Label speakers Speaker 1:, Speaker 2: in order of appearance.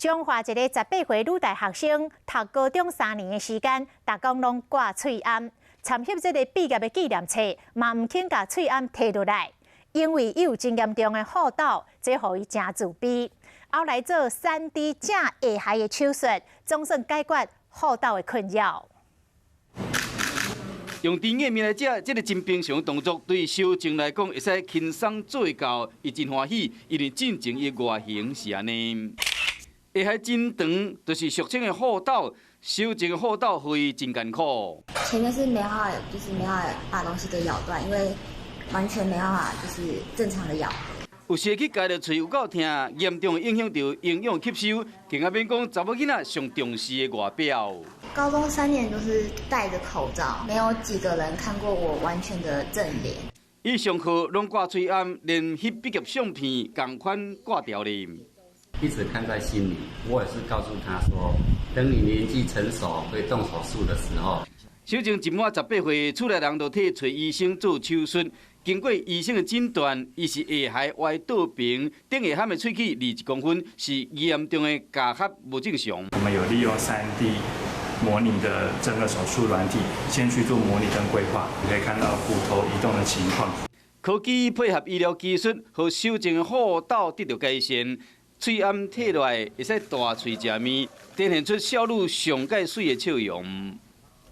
Speaker 1: 彰化一个18歲女大學生，讀高中3年的時間，逐工攏掛喙罨，參翕這個畢業的紀念冊，嘛毋肯共喙罨提落來，因為伊有真嚴重的戽斗，這予伊誠自卑。後來做3D 正下頦的手術，總算解決戽斗的困擾。
Speaker 2: 用甜麵來食，這个真平常動作，對小靜來講會使輕鬆做到，伊真歡喜，因為進前伊外形是按呢。下頦真長，就是俗稱的戽斗，小靜的戽斗予伊真艱苦。
Speaker 3: 前面是沒辦法，就是沒辦法把東西給咬斷，因為完全沒辦法，就是正常的咬。
Speaker 2: 有時去咬著喙有夠疼，嚴重影響著營養吸收，更較免講查某囡仔上重視的外表。
Speaker 3: 高中3年都是戴著口罩，沒有幾個人看過我完全的正臉。
Speaker 2: 伊上課攏掛喙罨，連翕畢業相片仝款掛牢咧。
Speaker 4: 一直看在心裡，我也是告訴他說，等你年紀成熟可以動手術的時候。
Speaker 2: 小靜一滿18歲，厝內人就替揣醫生做手術。經過醫生的診斷，伊是下頦歪倒平，頂下頦的喙齒21公分，是嚴重的咬合無正常。
Speaker 5: 我們有利用3D 模擬的整個手術軟體，先去做模擬跟規劃，你可以看到骨頭移動的情況。
Speaker 2: 科技配合醫療技術，予小靜戽斗得著改善。喙罨提落來會使大喙食麵，展現出少女上蓋媠的笑容。